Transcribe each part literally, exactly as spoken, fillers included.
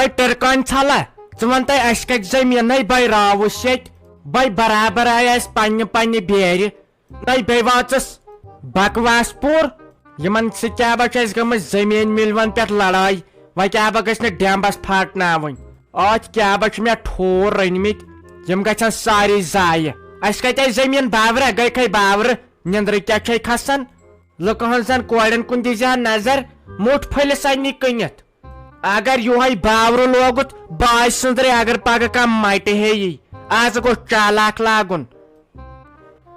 A ٹرکان ژھلا، ژٕ وَن تہٕ اَسہِ کَتہِ زٔمیٖن؟ ہے بَے راوُس ییٚتہِ، بَے برابر آے اَسہِ پننہِ پننہِ بیرِ۔ نَے بیٚیہِ واژٕس بکواس پوٗر۔ یِمن سۭتۍ کیٛاہ با چھِ اَسہِ گٔمٕژ زٔمیٖن مِلوَن پٮ۪ٹھ لڑٲے؟ وۄنۍ کیٛاہ با گژھِ نہٕ ڈیمبس پھاٹناوٕنۍ؟ ٲتھۍ کیٛاہ با چھِ مےٚ ٹھوٗر رٔنۍمٕتۍ، یِم گژھن سارے ضایع۔ اَسہِ کَتہِ آسہِ زٔمیٖن؟ باورہ گٔے کھے باورٕ، نِندرٕ کیٛاہ چھے کھسان؟ لُکہٕ ہٕنٛزن کورٮ۪ن کُن دِیٖزِ ہا نظر، موٚٹھ پھٔلِس اَننی کٕنِتھ۔ اگر یُہے باورٕ لوگُت باج سٕنٛدرے، اگر پگاہ کانٛہہ مٹہِ ہے یی، از گوٚژھ چالاک لاگُن۔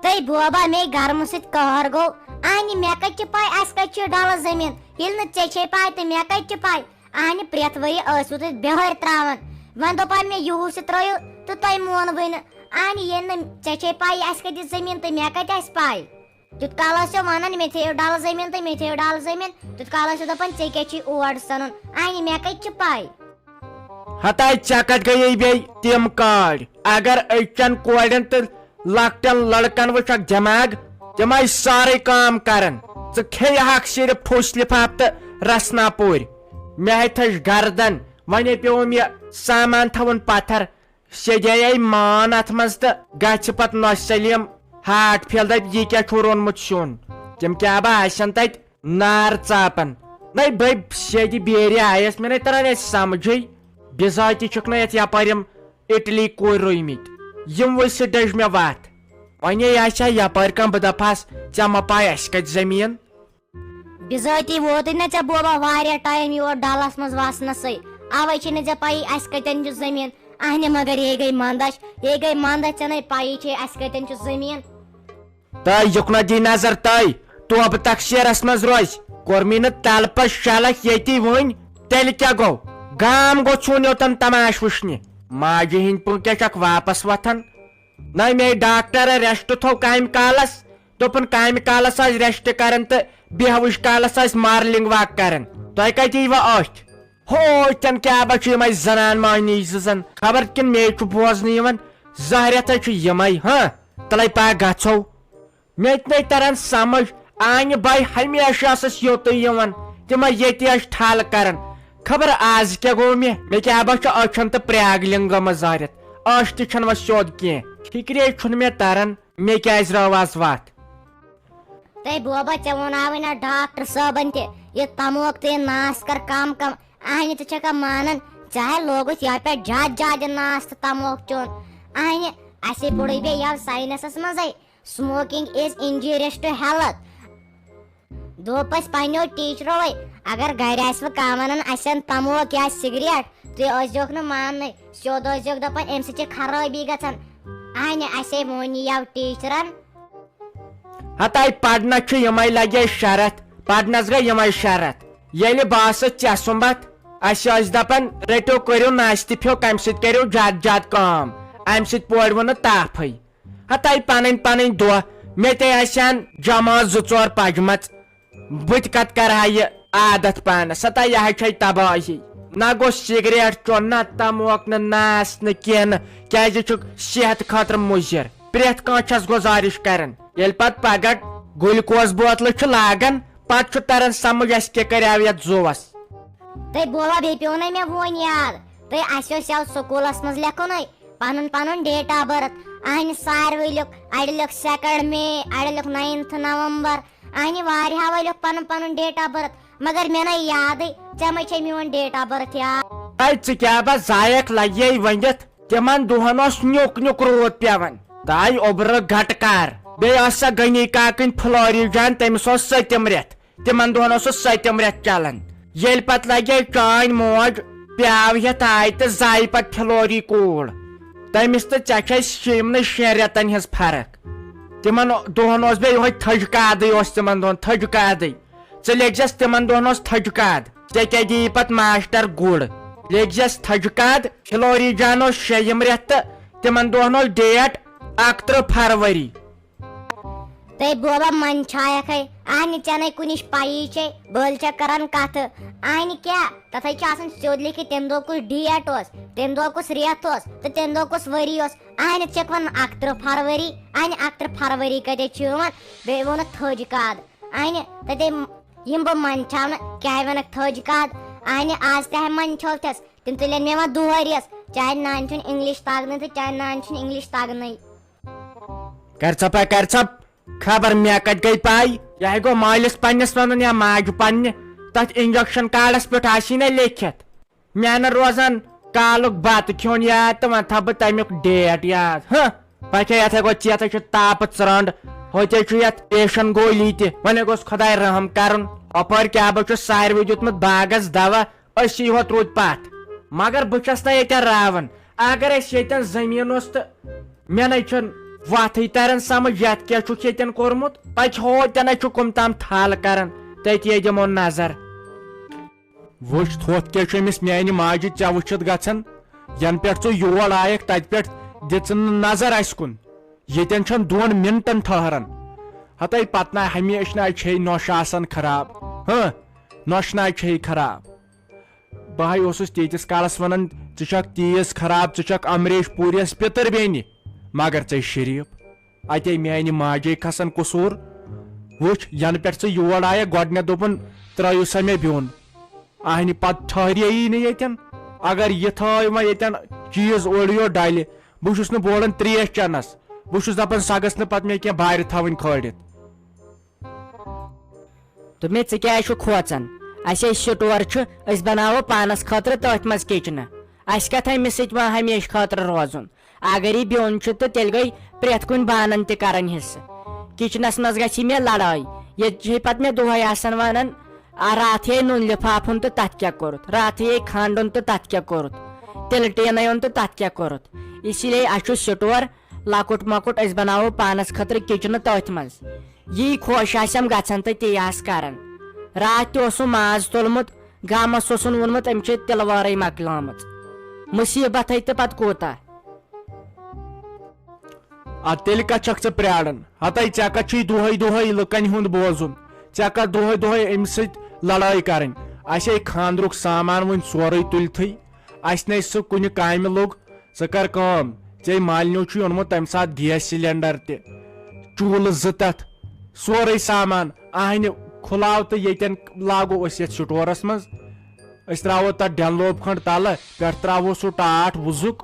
تہٕ بوبا، مے گرمہٕ سۭتۍ قہر گوٚو۔ اہنہِ، مےٚ کتہِ چھِ پاے اسہِ کتہِ چھِ ڈلس زٔمیٖن، ییٚلہِ نہٕ ژےٚ چھے پاے تہٕ مےٚ کتہِ چھِ پاے؟ اہنہِ، پرٛٮ۪تھ ؤری ٲسوٕ تُہۍ بِہٲرۍ ترٛاوان، وۄنۍ دوٚپم مےٚ یِہُس تہِ ترٲیِو تہٕ تۄہہِ مونوٕے نہٕ۔ اہنہِ، ییٚلہِ نہٕ ژےٚ چھے پاے اسہِ کتہِ زٔمیٖن تہٕ مےٚ کتہِ آسہِ پاے؟ تیوٗت کال ٲسِو ونان، "مےٚ تھٲیِو ڈلہٕ زٔمیٖن تہٕ مےٚ تھٲیِو ڈلہٕ زٔمیٖن"، تیوٗت کال ٲسِو دپان، "ژےٚ کیٛاہ چھُے اور سنُن؟" اہنہِ، مےٚ کتہِ چھِ پاے؟ ہتاے ژےٚ کتہِ گٔیے بیٚیہِ تِم کاڑۍ؟ اگر أزچٮ۪ن کورٮ۪ن تہٕ لۄکٹٮ۪ن لڑکن وٕچھکھ دٮ۪ماغ، تِم آے سارے کٲم کران۔ ژٕ کھیٚیہِ ہکھ صرف ٹھوٗسۍ لفاف تہٕ رسنا پوٗرۍ۔ مےٚ ہے تھٔج گردن، وۄنۍ پیوٚوُم یہِ سامان تھاوُن پتھر۔ سیٚدے آے مان اتھ منٛز تہٕ گژھِ پتہٕ نۄشہِ سلیٖم ہارٹ فیل، دپہِ، "یہِ کیٛاہ چھُو روٚنمُت سیُن؟" تِم کیٛاہ با آسن تتہِ نار ژاپان۔ نَے بٔے سیٚدِ بیرِ آیس، مےٚ نَے تران اَسہِ سمجھے۔ بِذٲتی چھُکھ نہٕ یَتھ یپٲرۍ یِم اِٹلی کورِ روٗمٕتۍ۔ یِم ؤسِتھ ڈٔج مےٚ وَتھ۔ وۄنۍ آسہِ ہا یپٲرۍ کانٛہہ، بہٕ دپہس، "ژےٚ مہ پاے اَسہِ کَتہِ زٔمیٖن؟" بِذٲتی ووتُے نہ ژےٚ بوبا واریاہ ٹایم یور ڈلس منٛز وسنسٕے، اوے چھے نہٕ ژےٚ پَیی اَسہِ کَتٮ۪ن چھُ زٔمیٖن۔ اہنہِ مگر یے گٔے مندچھ، یے گٔے مندچھ، ژےٚ نَے پَیی چھے اَسہِ کَتٮ۪ن چھُ زٔمیٖن۔ تہٕ یُکنہ دی نظر تہٕ توبہٕ تقصیرس منٛز روزِ۔ کوٚرمٕے نہٕ تلہٕ پتہٕ شلکھ ییٚتی وُنۍ، تیٚلہِ کیٛاہ گوٚو؟ گام گوٚو ژھُن یوتن تماش وٕچھنہِ۔ ماجہِ ہِنٛدۍ پٲٹھۍ کیٛاہ چھکھ واپس وۄتھان؟ نہ، مے ڈاکٹر ریسٹ تھوٚو کامہِ کالس، دوٚپُن کامہِ کالس آسہِ ریسٹ کران تہٕ بیہوٕچ کالس آسہِ مارلنگ واک کران۔ تۄہہِ کتہِ ییٖوٕ أتھۍ؟ ہو، تن کیٛاہ بہ چھُ یِمے زنان مہنی زٕ زن، خبر کِن مے چھُ بوزنہٕ یِوان، زہرٮ۪تھے چھُ یِمے، ہاں؟ تلے پا گژھو۔ مےٚ تہِ نَے تران سمجھ، آنہِ بے ہمیشہ ٲسٕس یوٚتُے یِوان، تِمے ییٚتہِ ٲسۍ ٹھل کران۔ خبر آز کیٛاہ گوٚو مےٚ، مےٚ کیٛاہ بہ چھُ أچھن تہٕ پرٛاگ لِنٛگہٕ منٛز زہرٮ۪تھ، أچھ تہِ چھَنہٕ وۄنۍ سیوٚد کینٛہہ۔ فِکرے چھُنہٕ مےٚ تران، مےٚ کیٛازِ رٲو آز وَتھ۔ تہٕ بوبا، ژےٚ ووٚناوٕے نہ ڈاکٹر صٲبن تہِ، یہِ تموک تہٕ یہِ ناس کر کم کم۔ اہنہِ، ژٕ چھکھا مانان، ژےٚ ہے لوگُتھ یتھ پٮ۪ٹھ زیادٕ زیادٕ ناس تہٕ تموک چیوٚن۔ اہنہِ، اسے پوٚرُے بیٚیہِ یَوٕ ساینسس منٛزے، "Smoking is injurious to health." دوٚپ اسہِ پننیو ٹیچرو، اگر گرِ آسہِ وۄنۍ کانٛہہ ونان اسہِ ان تموک یا سگریٹ، تُہۍ ٲسۍزیوکھ نہٕ ماننٕے، سیوٚد ٲسۍزیوکھ دپان، "امہِ سۭتۍ چھِ خرٲبی گژھان۔" اہنہِ، اسے ووٚن یَوٕ ٹیچرن۔ ہتاے پرنس چھُ یِمے لگے شرط، پرنس گٔے یِمے شرط۔ ییٚلہِ بہٕ ٲسٕس ژےٚ سُمبتھ، اسہِ ٲسۍ دپان، "رٔٹِو، کٔرِو ناشتہٕ پھیو، کمہِ سۭتۍ کٔرِو زیادٕ زیادٕ کٲم، امہِ سۭتۍ پورِوٕ نہٕ تاپھٕے۔" ہتاے پنٕنۍ پنٕنۍ دۄہ، مےٚ تہِ آسہِ ہن جمٲژ زٕ ژور پجمژ۔ بہٕ تہِ کتھ کرٕ ہا یہِ عادت پانس، ہتا یہِ ہا چھے تبٲہی۔ نہ گوٚژھ سگریٹ چیوٚن، نہ تموک، نہ ناس، نہ کینٛہہ نہٕ، کیازِ یہِ چھُ صحت خٲطرٕ مُضر۔ پرٛٮ۪تھ کانٛہہ چھس گُزٲرِش کران، ییٚلہِ پتہٕ پگہہ گلوکوز بوتلہٕ چھُ لاگان، پتہٕ چھُ تران سمجھ اسہِ کیٛاہ کریاو یتھ زُوس۔ تہٕ بوبا، بیٚیہِ پیوٚو نَے مےٚ وۄنۍ یاد، تہٕ اسہِ اوس یَوٕ سکوٗلس منٛز لیکھُن ہے پنُن پنُن date of birth۔ اہنہِ ساروٕے لیوٚکھ، اڑِ لیوٚکھ second May، اڑِ لیوٚکھ ninth November، اہنہِ واریاہو لیوٚکھ پنُن پنُن date of birth، مگر مےٚ نَے یادٕے، ژےٚ مَے چھے میون date of birth یاد؟ اے، ژٕ کیٛاہ بس ذایق لگیے ؤنِتھ؟ تِمن دۄہن اوس نیُک نیُک روٗد پٮ۪وان۔ تہٕ آے اوٚبرٕ گٹہٕ کار۔ بیٚیہِ ٲس سۄ غنی کاکٕنۍ فلوری جان، تٔمِس اوس سٔتِم رٮ۪تھ۔ تِمن دۄہن اوس سُہ سٔتِم رٮ۪تھ چلان۔ ییٚلہِ پتہٕ لگے چٲنۍ موج پیاو ہٮ۪تھ آے تہٕ زایہِ پتہٕ فلوری کوٗر۔ تٔمِس تہٕ ژےٚ چھے شیٚیِمنٕے شٮ۪ن رٮ۪تن ہٕنٛز فرق۔ تِمن دۄہن اوس بیٚیہِ یِہوٚے تھٔج کادٕے اوس تِمن دۄہن، تھٔج کادٕے۔ ژٕ لیکھزٮ۪س تِمن دۄہن اوس تھٔج کاد۔ ژےٚ کیٛاہ دِیی پتہٕ ماشٹر گُر؟ لیکھزٮ۪س تھٔج کاد۔ فلوری جان اوس شیٚیِم رٮ۪تھ تہٕ تِمن دۄہن اوس date اکترٕہ فروری۔ تہٕ بوبا منٛدچھایکھ ہے، اہنہِ ژےٚ نے کُنِچ پَیی چھے، بٔلۍ چھےٚ کران کتھٕ۔ اہنہِ کیٛاہ؟ تتھے چھُ آسان سیوٚد لیکھِتھ تمہِ دۄہ کُس date اوس، تمہِ دۄہ کُس رٮ۪تھ اوس تہٕ تمہِ دۄہ کُس ؤری اوس۔ اہنہِ ژےٚ وَن اکترٕہ فروری، اہنہِ اکترٕہ فروری کتہِ چھُ یِوان؟ بیٚیہِ ووٚنُکھ تھٔج کاد۔ اہنہِ تتے یِم بہٕ منٛدچھاونہٕ، کیٛاہ وَنکھ تھٔج کاد؟ اہنہِ آز تہِ ہے منٛدچھوتھس، تِم تُلن مےٚ وۄنۍ دۄہریس، چانہِ نانہِ چھُنہٕ English تگنٕے تہٕ چانہِ نانہِ چھُنہٕ English تگنٕے۔ کر ژھپا، کر ژھپ۔ خبر مےٚ کتہِ گٔے پاے؟ یہِ ہے گوٚو مٲلِس پننِس ونُن یا ماجہِ پننہِ۔ تتھ injection cardس پٮ۪ٹھ آسی نہ لیکھِتھ۔ مےٚ نہٕ روزان کالُک بتہٕ کھیوٚن یاد تہٕ وۄنۍ تھاوٕ بہٕ تمیُک date یاد۔ ہہ، پکے یتھے گوٚو ژیتھے چھُ تاپہٕ ژرنڈ، ہوٚتے چھُ یتھ پیشن گولی تہِ۔ وۄنۍ گوٚژھ خداے رحم کرُن۔ اپٲرۍ کیٛاہ بہٕ چھُس ساروٕے دیُتمُت باغس دوا، أسی ہوت روٗدۍ پتھ۔ مگر بہٕ چھس نہ ییٚتٮ۪ن راوان۔ اگر اسہِ ییٚتٮ۪ن زٔمیٖن اوس تہٕ مےٚ نے چھُنہٕ وتھٕے تران سمجھ یتھ کیٛاہ چھُکھ ییٚتٮ۪ن کوٚرمُت۔ تتہِ ہوتٮ۪ن ہے چھُ کُم تام تھل کران، تٔتی ہے دِمو نظر۔ وٕچھ، تھوٚتھ کیٛاہ چھُ أمِس میانہِ ماجہِ ژےٚ وٕچھِتھ گژھان؟ ینہٕ پٮ۪ٹھ ژٕ یور آیکھ، تتہِ پٮ۪ٹھ دِژٕن نہٕ نظر اسہِ کُن۔ ییٚتٮ۪ن چھَنہٕ دۄن منٹن ٹھہران۔ ہتے پتہٕ نہ ہمیشہِ نہ چھے نۄشہِ آسان خراب۔ ہاں، نۄشہِ نہ چھے خراب۔ بہٕ ہاے اوسُس تیٖتِس کالس ونان، ژٕ چھکھ تیٖژ خراب، ژٕ چھکھ امریش پوٗریس پِتٕر بیٚنہِ، مگر ژے شریف۔ اتے میانہِ ماجے کھسان قصوٗر۔ وٕچھ، ینہٕ پٮ۪ٹھ ژٕ یور آیکھ، گۄڈٕنیتھ دوٚپُن، "ترٲیِو سا مےٚ بیوٚن۔" اہنہِ پتہٕ ٹھہرییی نہٕ ییٚتٮ۪ن۔ اگر یہِ تھٲے وۄنۍ ییٚتٮ۪ن چیٖز اورٕ یور ڈلہِ، بہٕ چھُس نہٕ بولان تریش چٮ۪نس۔ بہٕ چھُس دپان، سۄ گٔژھ نہٕ پتہٕ مےٚ کینٛہہ بارِ تھاوٕنۍ کھٲلِتھ۔ دوٚپمَے، "ژٕ کیٛازِ چھُکھ کھوژان؟ اَسہِ ہے سٹور چھُ، أسۍ بناوو پانس خٲطرٕ تٔتھۍ منٛز کچنہٕ۔ اَسہِ کتھ أمِس سۭتۍ وۄنۍ ہمیشہٕ خٲطرٕ روزُن؟ اگر یہِ بیوٚن چھُ تہٕ تیٚلہِ گٔے پرٛٮ۪تھ کُنہِ بانن تہِ کرٕنۍ حصہٕ۔ کچنس منٛز گژھِ مےٚ لڑٲے۔ ییٚتہِ چھے پتہٕ مےٚ دۄہے آسان ونان، آ، راتھٕے نُن لفافہٕ اوٚن تہٕ تتھ کیٛاہ کوٚرُتھ؟ راتھٕے کھنڈ اوٚن تہٕ تتھ کیٛاہ کوٚرُتھ؟ تِلہٕ ٹیٖنَے اوٚن تہٕ تتھ کیٛاہ کوٚرُتھ؟" اسی لیے اَسہِ چھُ سٹور، لۄکُٹ مۄکُٹ، أسۍ بناوو پانس خٲطرٕ کچنہٕ تٔتھۍ منٛز۔ یی خۄش آسٮ۪م گژھان تہٕ تی آس کران۔ راتھ تہِ اوسُم ماز توٚلمُت، گامس اوسُن ووٚنمُت، أمۍ چھِ تِلہٕ وٲرٕے مۄکلٲمٕژ۔ مُصیبتھٕے تہٕ پتہٕ کوٗتاہ۔ ادٕ تیٚلہِ کتھ چھکھ ژٕ پرٛاران؟ ہتے ژےٚ کتھ چھُے دۄہے دۄہے لُکن ہُنٛد بوزُن؟ ژےٚ کتھ دۄہے دۄہے أمِس سۭتۍ لڑٲے کرٕنۍ؟ اسہِ ہے خانٛدرُک سامان وُنہِ سورُے تُلتھٕے، اسہِ نے سُہ کُنہِ کامہِ لوٚگ۔ ژٕ کر کٲم، ژےٚ مالنیو چھُے اوٚنمُت تمہِ ساتہٕ gas cylinder تہِ، چوٗلہٕ زٕ تتھ، سورُے سامان۔ اہنہِ کھُلاو تہٕ ییٚتٮ۪ن لاگو أسۍ یتھ سٹورس منٛز۔ أسۍ ترٛاوو تَتھ ڈٮ۪نلوپ کھنٛڈ تَلہٕ، پٮ۪ٹھٕ ترٛاوو سُہ ٹاٹھ وُزُک۔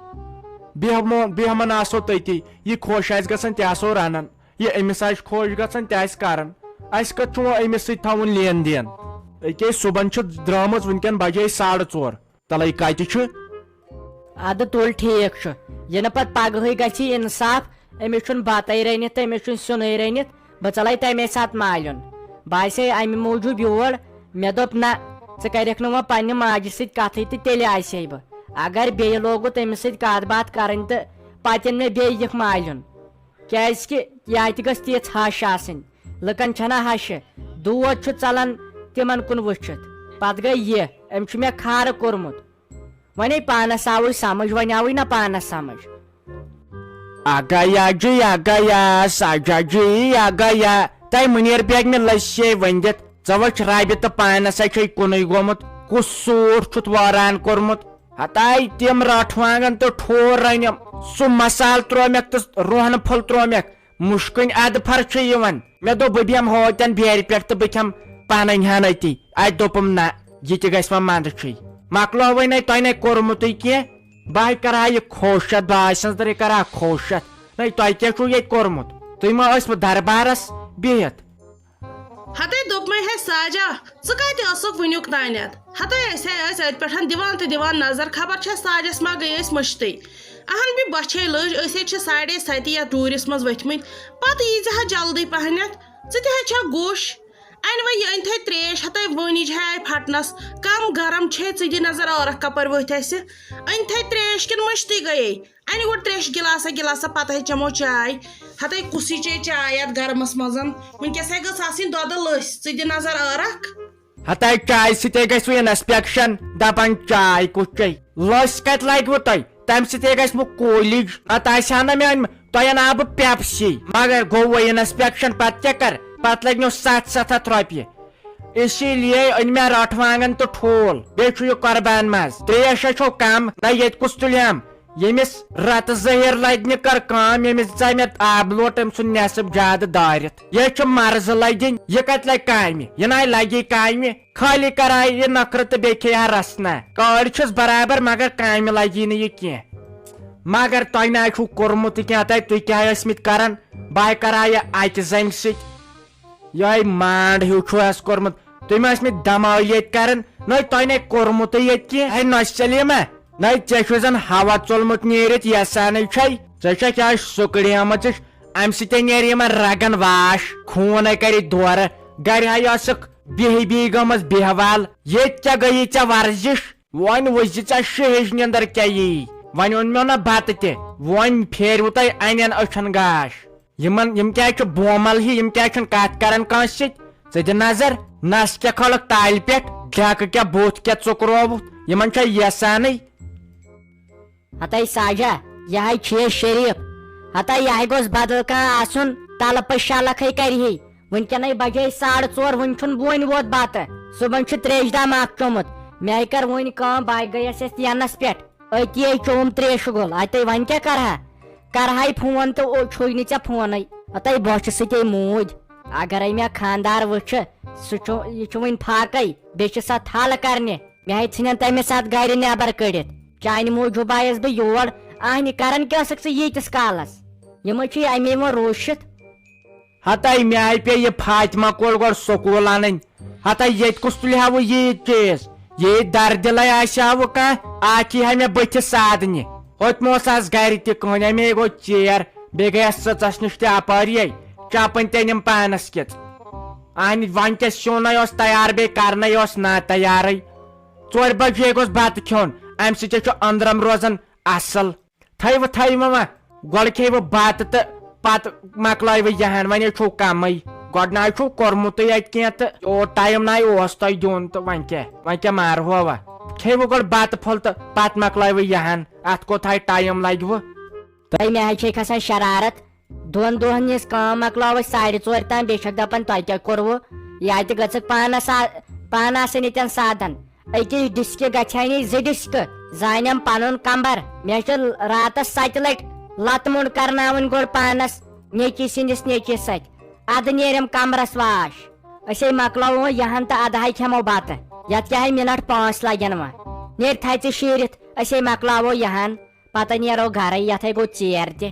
بیٚہمو، بیٚہمَن آسو تٔتی۔ یہِ خۄش آسہِ گژھان، تہِ آسو رَنان۔ یہِ أمِس آسہِ خۄش گژھان، تہِ آسہِ کَران۔ اَسہِ کَتھ چھُ وۄنۍ أمِس سۭتۍ تھاوُن لین دین؟ أکے صُبحن چھِ درٛامٕژ وٕنکٮ۪ن بَجے ساڑٕ ژور۔ تَلَے کَتہِ چھُ؟ اَدٕ تُل ٹھیٖک چھُ۔ یہِ نہٕ پَتہٕ پَگہٕے گژھِ اِنصاف، أمِس چھُنہٕ بَتَے رٔنِتھ تہٕ أمِس چھُنہٕ سیُنٕے رٔنِتھ۔ بہٕ ژَلَے تَمے ساتہٕ مالیُن۔ بہٕ آسے اَمہِ موٗجوٗب یور۔ مےٚ دوٚپ، نہ، ژٕ کَرٮ۪کھ نہٕ وۄنۍ پنٛنہِ ماجہِ سۭتۍ کَتھٕے تہٕ تیٚلہِ آسے بہٕ۔ اگر بیٚیہِ لوگُت أمِس سۭتۍ کَتھ باتھ کَرٕنۍ تہٕ پَتہٕ یِن مےٚ بیٚیہِ یِکھ مالیُن۔ کیٛازِکہِ یہِ تہِ گٔژھ تِژھ ہَش آسٕنۍ۔ لُکَن چھَنہ ہَشہِ۔ دود چھُ ژَلان تِمَن کُن وٕچھِتھ۔ پَتہٕ گٔے یہِ، أمۍ چھُ مےٚ کھارٕ کوٚرمُت۔ وۄنۍ پانس آوٕے سمجھ، وۄنۍ آوٕے نہ پانس سمجھ۔ اگا یا جی، اگا یا سجا جی، اگا یا۔ تۄہہِ مُنیر بیگمہِ لٔسۍ ہے ؤنِتھ، ژٕ وٕچھ ربہِ تہٕ پانس ہے چھے کُنُے گوٚمُت، کُس سوٗر چھُتھ وٲران کوٚرمُت۔ ہتاے تِم رٹھ وانگن تہٕ ٹھوٗر رٔنِم، سُہ مسالہٕ ترومکھ تہٕ رۄہنہٕ پھوٚل ترومکھ۔ مُشکٕنۍ ادفر چھُ یِوان۔ مےٚ دوٚپ، بہٕ بیٚہمہٕ ہوتٮ۪ن بیرِ پٮ۪ٹھ تہٕ بہٕ کھٮ۪مہٕ پنٕنۍ ہن أتی۔ اتہِ دوٚپُم، نہ، یہِ تہِ گژھِ وۄنۍ منٛدٕ چھُے۔ مۄکلووٕے نے تۄہہِ نے کوٚرمُتُے کینٛہہ۔ بہٕ ہے کرٕ ہا یہِ خوشت، بہٕ آسنس درٕے کرٕ ہا خوشت۔ نے، تۄہہِ کیٛاہ چھُو ییٚتہِ کوٚرمُت؟ تُہۍ ما ٲسوٕ دربارس بِہِتھ؟ ہتے دوٚپمَے ہے ساجا، ژٕ کَتہِ ٲسٕکھ وٕنیُک تانٮ۪تھ؟ ہتے أسۍ ہے ٲسۍ أتھۍ پٮ۪ٹھ دِوان تہٕ دِوان نظر، خبر چھا ساجَس ما گٔے أسۍ مٔشتٕے۔ اہن بہِ بۄچھے لٔج، أسۍ ہے چھِ ساڑے ستہِ یَتھ ڈوٗرِس منٛز ؤتھۍ مٕتۍ۔ پتہٕ یی زِ ہا جلدی پہنتھ، ژٕ تہِ ہے چھَکھ گوٚش۔ انہِ وۄنۍ یہِ أنۍ تھَے ترٛیش، ہتے وٲنِج ہے آیہِ پھٹنس۔ کم گرم چھے، ژٕ دِ نظر عٲرق کپٲرۍ ؤتھۍ اَسہِ۔ أنۍ تھَے ترٛیش کِنہٕ مٔشتٕے گٔیے؟ انہِ گۄڈٕ ترٛیش گِلاسا گِلاسا، پتہٕ ہے چٮ۪مو چاے۔ ہتے کُسٕے چے چاے یتھ گرمس منٛز؟ وٕنکیٚس ہے گٔژھ آسٕنۍ دۄدٕ لٔسۍ، ژٕ دِ نظر عٲرق۔ ہتاے چاے سۭتۍ گژھِ وۄنۍ inspection، دپان چاے کُس چے؟ لٔسۍ کتہِ لگوٕ تۄہہِ؟ تمہِ سۭتۍ گژھِ وۄنۍ کولج۔ نتہٕ آسہِ ہا نہ مےٚ أنمٕژ، تۄہہِ انہٕ ہا بہٕ پیپسی۔ مگر گوٚو وۄنۍ inspection، پتہٕ کیٛاہ کر؟ پتہٕ لگنو ستھ ستھ ہتھ رۄپیہِ۔ اسی لیے أنۍ مےٚ رٹھ وانگن تہٕ ٹھوٗل، بیٚیہِ چھُ یہِ قربان ماز۔ ترٛیش ہے چھو کم، نہ ییٚتہِ کُس تُلہِ ہم؟ ییٚمِس رتہٕ زہر لدنہِ کٔر کٲم، ییٚمِس ژاے مےٚ آبہٕ لوٹ أمۍ سُنٛد نٮ۪صٕب زیادٕ دٲرِتھ۔ یہِ چھُ مرضہٕ لدِنۍ، یہِ کتہِ لگہِ کامہِ؟ یہِ ناے لگی کامہِ، خٲلی کرایہِ یہِ نخرٕ تہٕ بیٚیہِ کھیٚیہِ ہا رسنا۔ کٲڑۍ چھُس برابر، مگر کامہِ لگی نہٕ یہِ کینٛہہ۔ مگر تۄہہِ ناے چھُو کوٚرمُت یہِ کینٛہہ، تۄہہِ، تُہۍ کیٛاہ ٲسمٕتۍ کران؟ بہٕ ہاے کرہا یہِ اکہِ زنٛگہِ سۭتۍ۔ یِہوٚے مانٛڈ ہیوٗ چھُ اَسہِ کوٚرمُت۔ تُہۍ ما ٲسمٕتۍ دماو ییٚتہِ کران؟ نَے تۄہہِ نے کوٚرمُتٕے ییٚتہِ کینٛہہ۔ ہے نۄشہِ سلیمہ، نَے ژےٚ چھُ زن ہوا ژوٚلمُت نیٖرِتھ یژھانٕے چھے۔ ژےٚ چھےٚ کیٛاہ سُکڑیمٕژ؟ اَمہِ سۭتۍ نیرِ یِمن رگن واش، خوٗن ہے کرِ دورٕ۔ گرِ ہا ٲسٕکھ بِہِی بِہِی گٔمٕژ بیہوال۔ ییٚتہِ کیٛاہ گٔیی ژےٚ ورزش؟ وۄنۍ وٕچھ زِ ژےٚ شیٚہِج نیٚنٛدٕر کیٛاہ یی۔ وۄنۍ اوٚن مےٚ نہ بتہٕ تہِ، وۄنۍ پھیروٕ تۄہہِ انٮ۪ن أچھن گاش۔ یِمن، یِم کیٛازِ چھِ بومل ہی، یِم کیٛازِ چھِنہٕ کتھ کران کٲنٛسہِ سۭتۍ؟ ژٕ دِ نظر، نس کیٛاہ کھٲلٕکھ تالہِ پٮ۪ٹھ، ڈھٮ۪کہٕ کیٛاہ بُتھ کیٛاہ ژُکرووُتھ، یِمن چھا یژھانٕے؟ ہتے ساجا، یہِ ہاے چھُ شریف۔ ہتے یہِ ہاے گوٚژھ بدل کانٛہہ آسُن، تلہٕ پٔژھۍ شلکھے کرِ ہے۔ وٕنکیٚنے بجے ساڑٕ ژور، وٕنہِ چھُنہٕ بونہِ ووت بتہٕ۔ صُبحن چھُ تریشہِ دام اکھ چومُت۔ مےٚ کر وٕنہِ کٲم، بہٕ گٔیس یتھ ینس پٮ۪ٹھ۔ أتی ہے چوم تریشہِ گول۔ اتے وۄنۍ کیٛاہ کرہا؟ کرہاے فون تہٕ او-، چھُے نہٕ ژےٚ فونٕے۔ اتے بۄچھِ سۭتے موٗدۍ۔ اگرے مےٚ خاندار وٕچھِ، سُہ چھُ، یہِ چھُ وٕنہِ فاقے۔ بیٚیہِ چھِ سۄ تھل کرنہِ۔ مےٚ ہے ژھٕنن تمہِ ساتہٕ گرِ نٮ۪بر کٔڑِتھ۔ چانہِ موٗجوٗب آیس بہٕ یور۔ اہنہِ کران کیٛاہ ٲسٕکھ ژٕ ییٖتِس کالس؟ یِمے چھِ اَمے وۄنۍ روٗشِتھ۔ ہتے مےٚ آیہِ پیٚیہِ یہِ فاطمہ کول گۄڈٕ سکوٗل اَنٕنۍ۔ ہتے ییٚتہِ کُس تُلہِ ہا وۄنۍ ییٖتۍ چیٖز؟ ییٖتۍ دردِلے آسہِ ہا وۄنۍ کانٛہہ، اکھ یی ہا مےٚ بٕتھِ سادنہِ۔ ہوٚتہِ مہ اوس آز گرِ تہِ کٕہٕنۍ، اَمے گوٚو ژیر۔ بیٚیہِ گٔیَس ژٕژَس نِش تہِ اَپٲرۍ یے، چپٕنۍ تہِ أنِم پانس کِژ۔ اہنہِ وۄنۍ کیٛاہ سیُن ہے اوس تیار، بیٚیہِ کرنے اوس نا تیارٕے۔ ژورِ بجے گوٚژھ بتہٕ کھیوٚن، امہِ سۭتۍ چھُ أنٛدرم روزان اصل۔ تھٲیوٕ، تھٲیوٕ وۄنۍ، گۄڈٕ کھیٚیوٕ بتہٕ تہٕ پتہٕ مۄکلٲیوٕ یہِ ہن، وۄنۍ ہے چھُو کمٕے۔ گۄڈٕ نہ حظ چھُو کوٚرمُتٕے اتہِ کینٛہہ تہٕ یوٗت ٹایم نہ اوس تۄہہِ دیُن تہٕ وۄنۍ کیٛاہ، وۄنۍ کیٛاہ مارہو وۄنۍ؟ کھیٚیوٕ گۄڈٕ بتہٕ پھوٚل تہٕ پتہٕ مۄکلٲیوٕ یہِ ہن، اتھ کوٚت ہاے ٹایم لگوٕ؟ تۄہہِ مےٚ حظ چھے کھسان شرارت۔ دۄن دۄہن ہٕنٛز کٲم مۄکلاوو أسۍ ساڑِ ژورِ تام، بیٚیہِ چھکھ دپان تۄہہِ کیٛاہ کوٚروٕ؟ یا تہِ گٔژھکھ پانس آ-، پانہٕ آسٕنۍ ییٚتٮ۪ن سادن۔ أکِس ڈِسکہِ گژھِ ہا نہٕ زٕ ڈِسکہٕ، زانٮ۪م پنُن کمبر۔ مےٚ چھِ راتس ستہِ لٹہِ لتہٕ موٚنڈ کرناوٕنۍ گۄڈٕ پانس نیٚچی سٕنٛدِس نیٚچوِس سۭتۍ۔ ادٕ نیرٮ۪م کمرس واش۔ أسے مۄکلاوو وۄنۍ یہِ ہن تہٕ ادٕ ہاے کھٮ۪مو بتہٕ۔ یتھ کیٛاہ ہے منٹ پانٛژھ لگن وۄنۍ۔ نیر تھاے ژٕ شیٖرِتھ، أسے مۄکلاوو یہِ ہن۔ پتہٕ نیرو گرے، یتھے گوٚو ژیر تہِ۔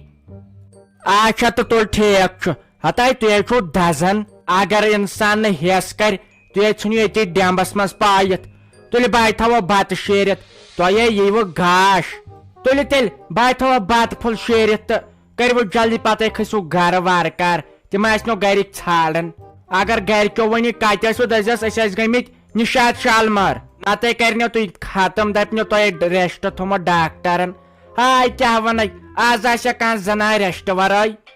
اچھا تہٕ تُل ٹھیک چھُ۔ ہتاے تُہۍ ہے چھِو دزان، اگر انسان نہٕ ہیس کرِ، تُہۍ ہے ژھٕنِو ییٚتی ڈیمبس منٛز پایِتھ۔ تُلہِ بہٕ تھاوو بتہٕ شیرِتھ، تۄہہِ ہے ییٖوٕ گاش۔ تُلہِ تیٚلہِ بہٕ تھاوو بتہٕ پھوٚل شیرِتھ تہٕ کٔرِو جلدی، پتے کھٔسِو گرٕ وارٕ کار، تِم آسنو گرِکۍ ژھانڈان۔ اگر گرِکیو ؤنی کتہِ ٲسِو، دٔپزٮ۪س أسۍ ٲسۍ گٔمٕتۍ نشاط شالمار، نتہٕ کرنو تُہۍ ختم، دپنو تۄہہِ ریسٹ تھوٚمُت ڈاکٹرن۔ ہاے کیٛاہ ونَے، آز آسیا کانٛہہ زنان ریسٹ ورٲے؟